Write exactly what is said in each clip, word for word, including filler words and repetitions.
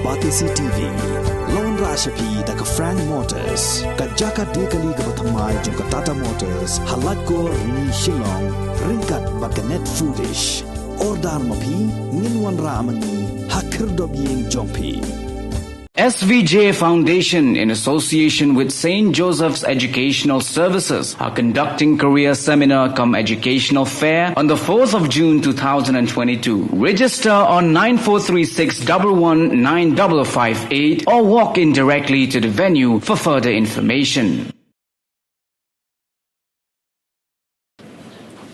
Batesi T V. Lawan rah sha phi da ka Frank Motors, ka jaka dei kali kaba thymmai jong ka Tata Motors, ha Laitkor, Rni, Shillong, ryngkat bad ka Net Foodish. Order ma phi, ngin wanrah ma ngi ha khyrdop ïing jong phi. S V J Foundation, in association with Saint Joseph's Educational Services, are conducting career seminar cum educational fair on the fourth of June two thousand and twenty-two. Register on nine four three six double one nine double five eight or walk in directly to the venue for further information.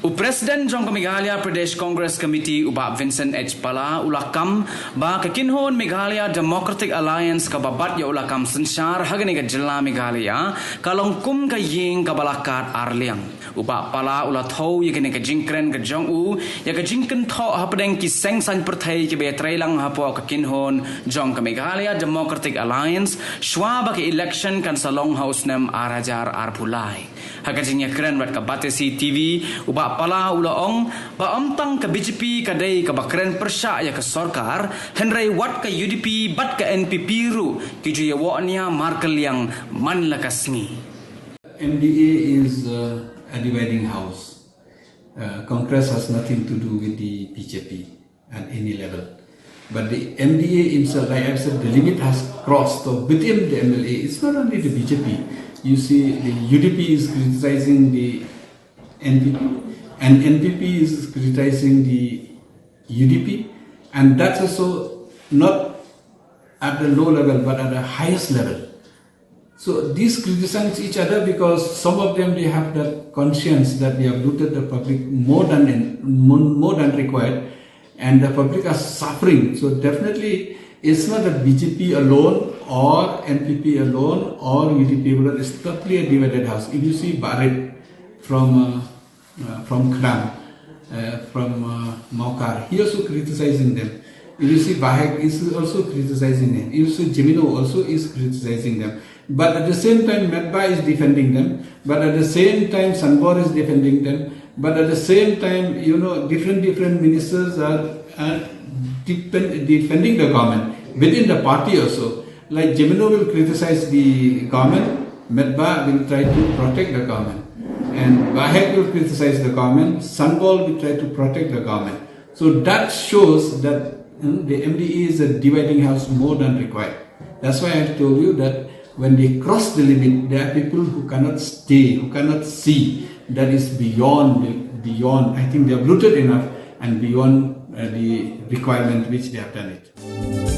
U President jong ka Meghalaya Pradesh Congress Committee, u Bah Vincent H Pala, u la kam ba ka kynhun Meghalaya Democratic Alliance kaba bat ïa u la kam synshar ha kane ka jylla Meghalaya ka long kum ka ïing kaba la kad arliang. U Bah Pala u la thew ïa kane ka jingkren ka jong u ïa ka jingkynthoh hapdeng ki seng saiñ pyrthei kiba ïatreilang hapoh ka kynhun jong ka Meghalaya Democratic Alliance shwa ba ka election kan sa long ha u snem ar hajar arphew lai. Ha ka jingïakren bad ka Batesi T V, u Bah Pala u la ong ba ym tang ka B J P ka dei kaba kren pyrshah ïa ka sorkar, hynrei wat ka U D P bad ka N P P ruh ki ju ïawoh nia markylliang man la ka sngi. M D A is uh, a dividing house. Uh, Congress has nothing to do with the B J P at any level. But the M D A himself, like I've said, the limit has crossed. So within the M L A, it's not only the B J P. You see, the U D P is criticizing the N P P, and N P P is criticizing the U D P, and that's also not at the low level, but at the highest level. So these criticize each other because some of them, they have that conscience that they have looted the public more than in, more, more than required, and the public are suffering. So definitely, it's not the B J P alone or N P P alone or U D P alone. It's totally a divided house. If you see Barit from uh, uh, from Khdam, uh, from uh, Mawkar, he also criticizing them. If you see Bahek is also criticizing them. If you see Jemino also is criticizing them. But at the same time, Metba is defending them. But at the same time, Sanbor is defending them. But at the same time, you know, different different ministers are, are defend, defending the government within the party also. Like Jemino will criticize the government, Metba will try to protect the government. And Bahek will criticize the government, Sanbor will try to protect the government. So that shows that, hmm, the M D A is a dividing house more than required. That's why I told you that when they cross the limit, there are people who cannot stay, who cannot see that is beyond, beyond. I think they have looted enough and beyond uh, the requirement which they have done it.